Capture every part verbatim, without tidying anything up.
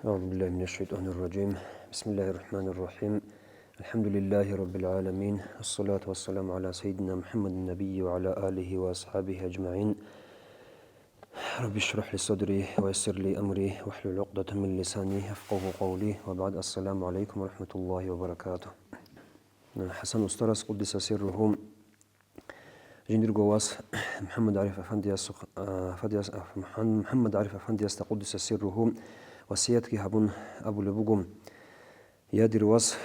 أعوذ بالله من الشيطان الرجيم. بسم الله الرحمن الرحيم. الحمد لله رب العالمين. الصلاة والسلام على سيدنا محمد النبي وعلى آله وأصحابه أجمعين. رب اشرح لي صدري ويسر لي أمري واحلل عقدة من لساني يفقهوا قولي. وبعد، السلام عليكم ورحمة الله وبركاته. ХӀасан устарас, къуддиса сирругьу, жиндирго вас МухӀаммад ГӀариф Афандияс-, а, Афандияс-, а, МухӀан-, МухӀаммад ГӀариф Афандиясда, къуддиса сирругьу, васиятги гьабун абулеб буго: «Я, дир вас,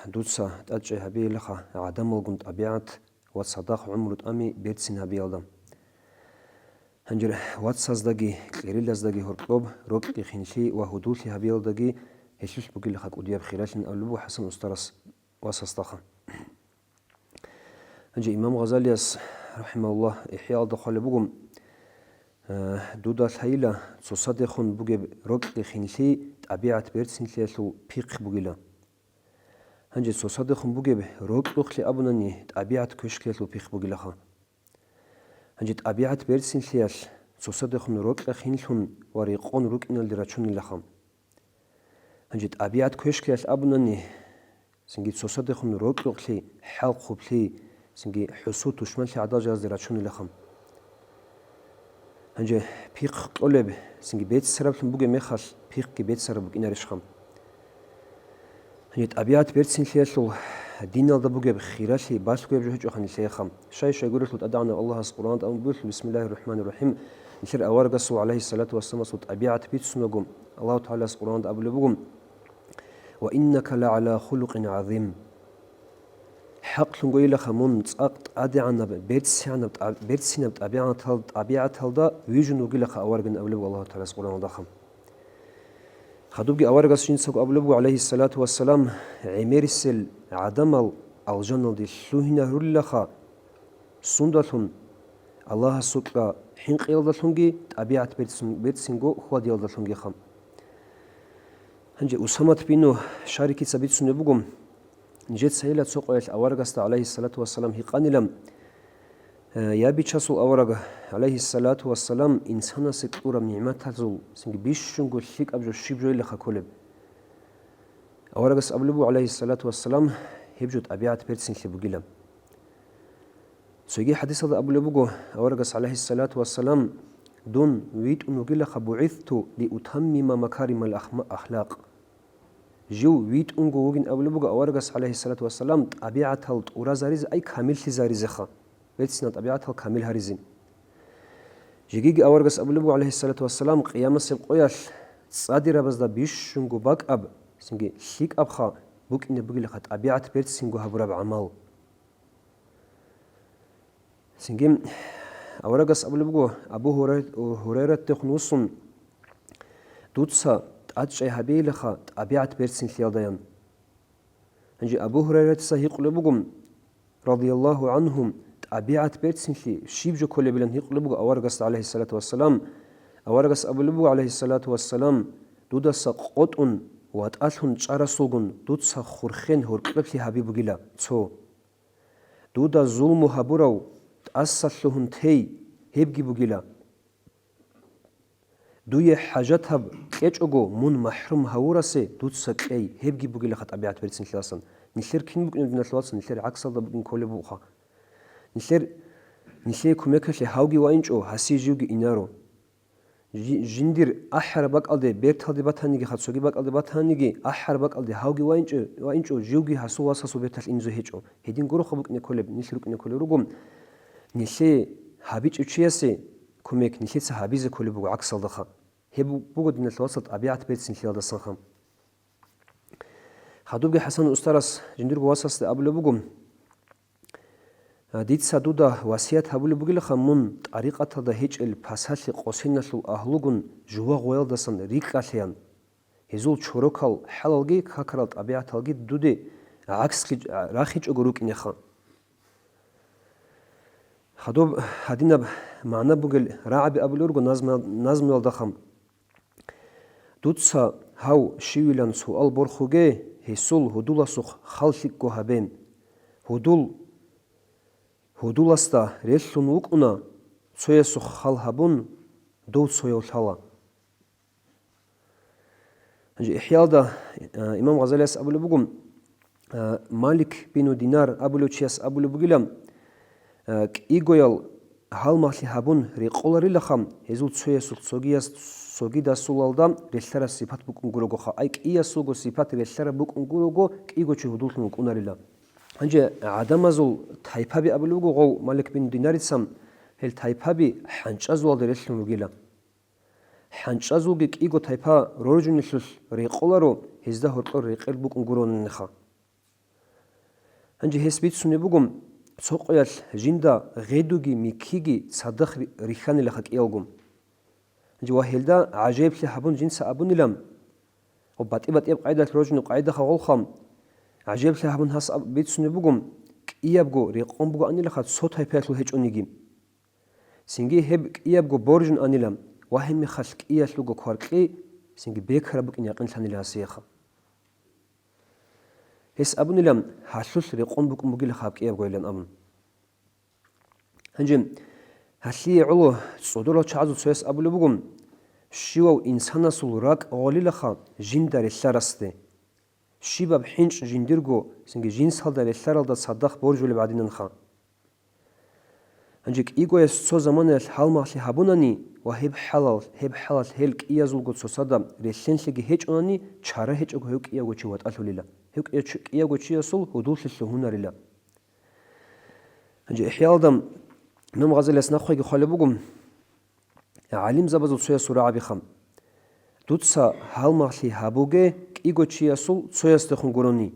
дуца тӀадчӀей гьабейилаха гӀадамалгун тӀабигӀат ва цадахъ гӀумру тӀами берцин гьабиялда». Гьанже вацаздаги, кьерилаздаги гьоркьоб, рокьи-хинлъи ва гьудуллъи гьабиялдаги гьелъулъ бугилаха кӀудияб хиралъин абулеб буго ХӀасан устарас васасдаха. Гьанже имам Гъазалияс, рахӀимагьуллагь, ИхӀяалда хъвалеб буго: «Э, дуда лъайила цоцадехун бугеб рокьи-хинлъи тӀабигӀат берцинлъиялъул пихъ бугила. Гьанже цоцадехун бугеб рокьухълъи абунани тӀабигӀат квешлъиялъул пихъ бугилаха. Гьанже тӀабигӀат берцинлъиялъ цоцадехун рокьа-хинлъун ва рекъон рукӀиналде рачунилаха. Гьанже тӀабигӀат квешлъиялъ абунани, цинги цоцадехун рокьукълъи, хӀалхъублъи, цинги хӀусу-тушманлъи гӀадал жалазде рачунилаха. Гьанже пихъ кьолеб, цинги беццараблъун бугеб мехалъ, пихъги беццараб букӀинарищха?» Гьанже тӀабигӀат берцинлъиялъул диналда бугеб хиралъи балъгояб жо гьечӀоха нилъееха. Щай-щайгурелъул ТӀадегӀанав Аллагьас Къуръаналда абулеб буго: «Бисмиллагьир рахӀманир рахӀим». Нилъер аварагасул, гӀалайгьиссалату вассаламасул, тӀабигӀат бицунего, Аллагьу ТагӀалас Къуръаналда абулеб буго: «Ва иннака лагӀала хулукъин гӀазим». ХӀакълъунгойилаха мун цӀакъ тӀадегӀанаб, берцинаб тӀа-, берцинаб тӀабигӀатал-, тӀабигӀаталда вижун вугилаха аварагин абулеб Аллагьу ТагӀалас Къуръаналдаха. Хадубги аварагас жинцаго абулеб буго, гӀалайгьиссалату вассалам: «ГӀемерисел гӀадамал алжаналде лъугьинарулилаха, сундалъун Аллагьасукьа хӀинкъиялдалъунги тӀабигӀат берцин-, берцинго хьвадиялдалъунгиха». Гьанже Усамат бину Шарикица бицунеб буго, нижецайила цо къоялъ аварагасда, гӀалайгьиссалату вассалам, гьикъанила: «Э, я, бичасул авараг, гӀалайгьиссалату вассалам, инсанасе кьураб нигӀматазул цинги бищунго лъикӀаб жо щиб жойилаха кколеб?» Аварагас абулеб буго, гӀалайгьиссалату вассалам, гьеб жо тӀабигӀат берцинлъи бугила. Цоги хӀадисалда абулеб буго аварагас, гӀалайгьиссалату вассалам: «Дун витӀун вугилаха, бугӀисту лиутаммима макаримал ахма-, ахлакъ». Жив витӀунго вугин абулеб буго аварагас, гӀалайгьиссалату вассалам, тӀабигӀатал тӀуразаризе, ай камиллъизаризеха, берцинал тӀабигӀатал камил гьаризе. Жегиги аварагас абулеб буго, гӀалайгьиссалату вассалам, къиямасеб къоялъ цӀадирабазда бищунго бакӀаб, цинги лъикӀабха букӀине бугилаха тӀабигӀат берцинго гьабураб гӀамал. Цинги аварагас абулеб буго, Абу Гьурай-, Гьурайратдехун вуссун: «Дуца тӀадчӀей гьабейилаха тӀабигӀат берцинлъиялдаян». Гьанже Абу Гьурайратица гьикъулеб буго, радияллагьу гӀангьу, тӀабигӀат берцинлъи щиб жо кколебилан гьикъулеб буго аварагасда, гӀалайгьиссалату вассалам. Аварагас абулеб буго, гӀалайгьиссалату вассалам: «Дудаса къотӀун ватӀалъун чӀарасулгун дуца хурхен гьоркьоблъи гьаби бугила цо. Дуда зулму гьабурав тӀаса лъугьун тей, гьебги бугила. Дуе хӀажатаб кьечӀого мун махӀрум гьавурасе дуца кьей, гьебги бугилаха тӀабигӀат берцинлъиласан». Нилъер кин букӀинеб, диналъул вацал, нилъер гӀаксалда букӀин кколеб бугоха. Нилъер, нилъее кумекалъе гьавги вайинчӀо, гьасие живги инаро. Жи-, жиндир ахӀараб бакӀалде берталде батанигиха, цоги бакӀалде батаниги, ахӀараб бакӀалде гьавги вайинчӀо, вайинчӀо, живги гьасул васасул берталъ инизе гьечӀо. Гьедин гурохъа букӀине кколеб, нилъ рукӀине кколел руго. Нилъее гьабичӀев чиясе кумек нилъеца гьабизе кколеб буго гӀаксалдаха. Гьеб буго, диналъул вацал, тӀабигӀат берцинлъиялдасанха. Хадубги ХӀасан устарас жиндирго васасда абулеб буго: «Дица дуда васият гьабулеб бугилаха мун тӀарикъаталда гьечӀел пасалъи къосиналъул агьлугун жувагъуялдасан рикӀкӀалъеян, гьезул чорокал хӀалалги какарал тӀабигӀаталги дуде гӀаксги рахичӀого рукӀинеха». Хадуб гьадинаб магӀна бугел рагӀаби абулел руго назму-, назмуялдаха: «Дуца гьав щивилан суал борхуге, гьесул гьудуласухъ хал лъикӀго гьабе. Гьудул гьудуласда релълъун вукӀуна, цоясухъ хал гьабун, дов цояв лъала». Гьанже ИхӀяалда, а, имам Гъазалияс абулеб буго, а, Малик бину Динар абулев чияс абулеб бугила, а, кӀигоял гьалмагълъи гьабун рекъоларилаха, гьезул цоясул цогияс-, цогидасулалда релълъараб сипат букӀун гурогоха, ай кӀиясулго сипат релълъараб букӀун гурого кӀиго чи гьудуллъун вукӀунарила. Гьанже гӀадамазул тайпаби абулеб буго гъов Малик бин Динарица, гьел тайпаби хӀанчӀазулалда релълъун ругила. ХӀанчӀазулги кӀиго тайпа роржунелъулъ рекъоларо, гьезда гьоркьор рекъел букӀун гуронанха. Гьанже гьес бицунеб буго, цо къоялъ жинда гъедуги миккиги цадахъ ри-, рихьанилаха кӀиялго. Гьанже ва гьелда гӀажаиблъи гьабун жинца абунилан, ва батӀи-батӀияб къайдалъ роржунеб къайдаха гъолха, гӀажаиблъи гьабун гьас аб-, бицунеб буго, кӀиябго рекъон бугоанилаха цо тайпаялъул гьечӀониги. Цинги гьеб кӀиябго боржун анила ва гьебмехалъ кӀиялъулго кваркьи цинги бекараб букӀин якъинлъанила гьасиеха. Гьес абунила, гьалъулъ рекъон букӀун бугила гьаб кӀиябгойилан абун. Гьанже гьалъие гӀоло цӀодорал чагӀазул цояс абулеб буго, щивав инсанасул ракӀ гъолилаха жинда релълъарасде. Щибаб хӀинчӀ жиндирго, цинги жинсалда релълъаралда цадахъ боржулеб гӀадинанха. Гьанже кӀигояс цо заманаялъ гьалмагълъи гьабунани ва гьеб хӀалал, гьеб хӀалалъ гьел кӀиязулго цоцазда релълъенлъиги гьечӀонани, чара гьечӀого гьев кӀиявго чи ватӀалъулила, гьев кӀия-, кӀиявго чиясул гьудуллъи лъугьунарила. Гьанже ИхӀяалда имам Гъазалияс нахъеги хъвалеб буго, гӀалимзабазул цоясул рагӀабиха: «Дуца гьалмагълъи гьабуге кӀиго чиясул цоясдехун гурони.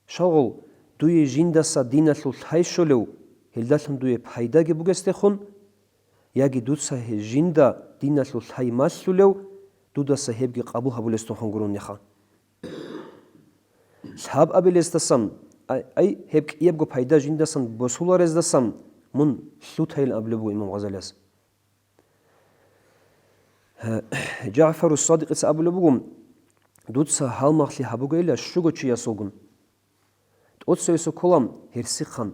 Щалгъул, дуе жиндаса диналъул лъай щолев, гьелдалъун дуе пайдаги бугесдехун, яги дуца гье-, жинда диналъул лъай малъулев, дудаса гьебги къабул гьабулесдехун гурониха». Лъабабилесдасан, ай, ай, гьеб кӀиябго пайда жиндасан босуларездасан мун лъутайилан абулеб буго имам Гъазалияс. ЖагӀфару Садикъица абулеб буго, дуца гьалмагълъи гьабугейила щуго чиясулгун. ТӀоцевесев ккола гьерсихъан.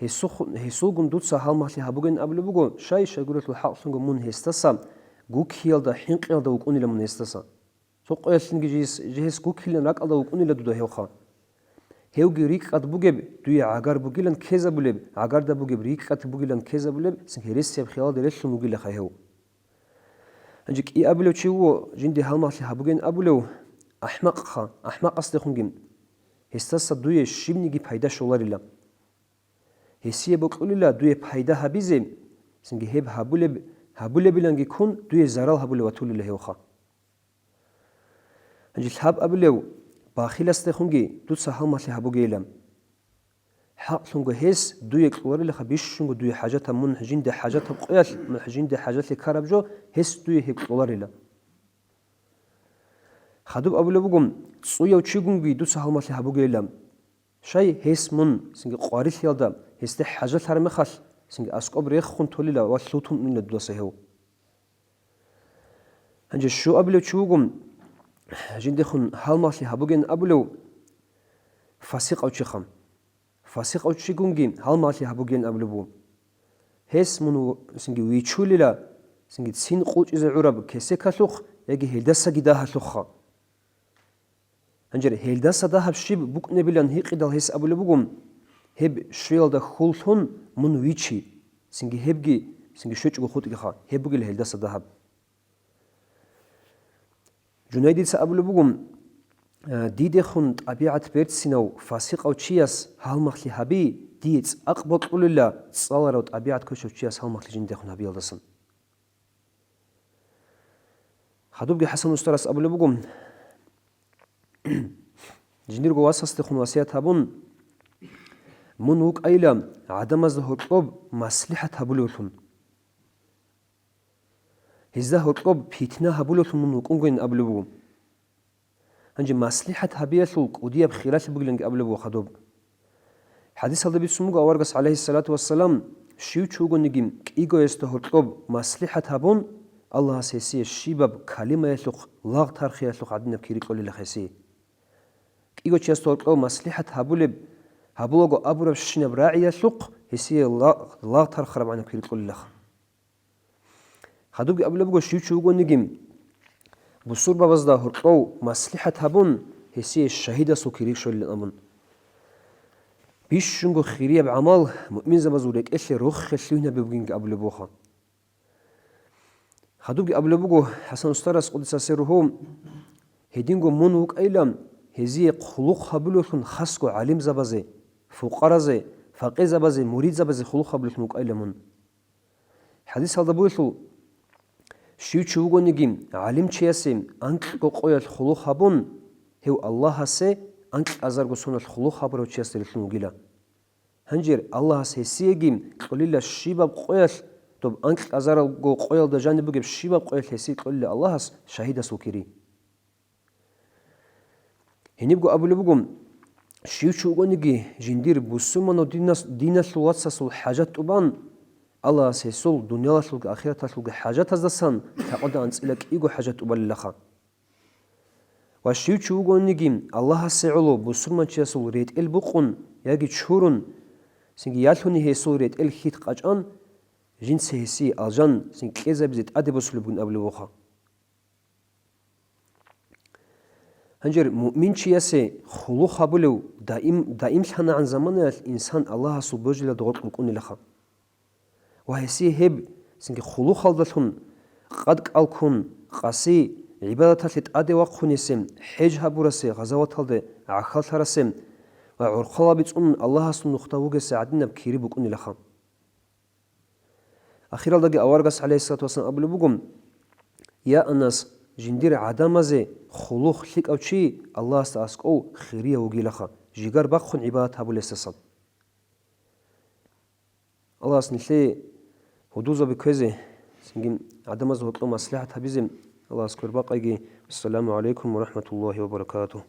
Гьесухъ-, гьесулгун дуца гьалмагълъи гьабугейин абулеб буго, щай-щайгурелъул хӀакълъунго мун гьесдаса гуккиялда, хӀинкъиялда вукӀунила мун гьесдаса. Цо къоялъинги жигьес, жигьес гуккилан ракӀалда вукӀунила дуда гьевха. Гьевги рикӀкӀад бугеб дуе гӀагар бугилан ккезабулеб, гӀагарда бугеб рикӀкӀад бугилан ккезабулеб, цин гьересияб хиялалда релълъун вугилаха гьев. Гьанже кӀиабилев чи вуго, жинде гьалмагълъи гьабугейин абулев, ахӀмакъха, ахӀмакъасдехунги. Гьесдаса дуе щибниги пайда щоларила. Гьесие бокьулила дуе пайда гьабизе, цинги гьеб гьабулеб-, гьабулебиланги ккун дуе зарал гьабулев ватулила гьевха. Гьанже лъабабилев бахиласдехунги дуца гьалмагълъи гьабугейилан. ХӀакълъунго гьес дуе кьоларилаха бищунго дуе хӀажатаб мун жинде хӀажатаб къоялъ, мун жинде хӀажалъи ккараб жо, гьес дуе гьеб кьоларила. Хадуб абулеб буго, цӀуяв чигунги дуца гьалмагълъи гьабугейилан. Щай гьес мун, цинги къварилъиялда, гьесде хӀажалъараб мехалъ, цинги аскӀоб рехун толила ва лъутун унила дудаса гьев. Гьанже щуабилев чи вуго, жиндехун гьалмагълъи гьабугейин абулев, фасикъав чиха. Фасикъав чигунги гьалмагълъи гьабугейин абулеб буго. Гьес мун в-, цинги вичулила, цинги цин къулчӀизе гӀураб кесекалъухъ яги гьелдасаги дагьалъухъха. Гьанже гьелдаса дагьаб щиб букӀунебилан гьикъидал гьес абулеб буго, гьеб щуялда хьул лъун мун вичи, цинги гьебги, цинги щвечӀого хутӀгиха, гьеб бугила гьелдаса дагьаб. Жунайдица абулеб буго, э, дидехун тӀабигӀат берцинав фасикъав чияс гьалмагълъи гьаби, дие цӀакъ бокьулила цӀаларав тӀабигӀат квешав чияс гьалмагълъи жиндехун гьабиялдасан. Хадубги ХӀасан устарас абулеб буго, жиндирго васасдехун васият гьабун, мун вукӀайила гӀадамазда гьоркьоб маслихӀат гьабулевлъун. Гьезда гьоркьоб питна гьабулевлъун мун вукӀунгойин абулеб буго. Гьанже маслихӀат гьабиялъул кӀудияб хиралъи бугиланги абулеб буго хадуб. ХӀадисалда бицун буго аварагас, гӀалайгьиссалату вассалам, щив чи вугониги кӀигоясда гьоркьоб маслихӀат гьабун, Аллагьас гьесие щибаб калимаялъухъ, лагъ тархиялъухъ гӀадинаб кири кьолила гьесие. КӀиго чиясда гьоркьоб маслихӀат гьабулеб, гьабулаго абурабщинаб рагӀиялъухъ гьесие ла-, лагъ тархараб гӀадинаб кири кьолилаха. Хадубги абулеб буго, щив чи вугониги, бусурбабазда гьоркьов маслихӀат гьабун, гьесие шагьидасул кири щолилан абун. Бищунго хирияб гӀамал муъминзабазул рекӀелъе рохелъ лъугьинаби бугинги абулеб буха. Гьадубги абулеб буго ХӀасан устарас, къуддиса сирругьу, гьединго мун вукӀайилан, гьезие хъулухъ гьабулевлъун хасго гӀалимзабазе, фукъаразе, факъирзабазе, муридзабазе хъулухъ гьабулевлъун вукӀайилан мун. ХӀадисалда бугелъул, щив чи вугониги гӀалимчиясе анкьго къоялъ хъулухъ гьабун, гьев Аллагьасе анкьазарго соналъ хъулухъ гьабурав чиясда рилълъун вугила. Гьанже Аллагьас гьесиеги кьолила щибаб къоялъ, доб анкьазарго къоялда жаниб бугеб щибаб къоялъ гьесие кьолила Аллагьас шагьидасул кири. Гьенибго абулеб буго, щив чи вугониги жиндир бусурманав динас-, диналъул вацасул хӀажат тӀубан, Аллагьас гьесул дуниялалъулги ахираталъулги хӀажатаздасан такъода анцӀила кӀиго хӀажат тӀубалилаха. Ва щив чи вугониги Аллагьасе гӀоло бусурманчиясул ретӀел букъун яги чурун, цинги ялъуни гьесул ретӀел хьит къачӀан, жинца гьесие алжан цинги кьезабизе тӀаде босулеб бугин абулеб буха. Гьанже муъминчиясе хъулухъ гьабулев даим, даимлъанагӀан заманаялъ инсан Аллагьасул божилалда гъоркь вукӀунилаха. Ва гьесие гьеб, цинги хъулухъалдалъун, къад-кӀал ккун, къаси, гӀибадаталъе тӀаде вахъунесе, хӀеж гьабурасе, гъазаваталде гӀахьаллъарасе ва гӀурхъалаби цӀунун Аллагьасул нухда вугесе гӀадинаб кири букӀунилаха. Ахиралдаги аварагас, гӀалайгьиссалату вассалам, абулеб буго: «Я Анас, жиндир гӀадамазе хъулухъ лъикӀав чи Аллагьасда аскӀов хирияв вугилаха, жигар бахъун гӀибадат гьабулесдасан». Аллагьас нилъее гьудулзаби кквезе, цинги гӀадамазда гьоркьов маслихӀат гьабизе Аллагьас квербакъайги. Ассаламу гӀалайкум ва рахӀматуллагьи ва баракатугь.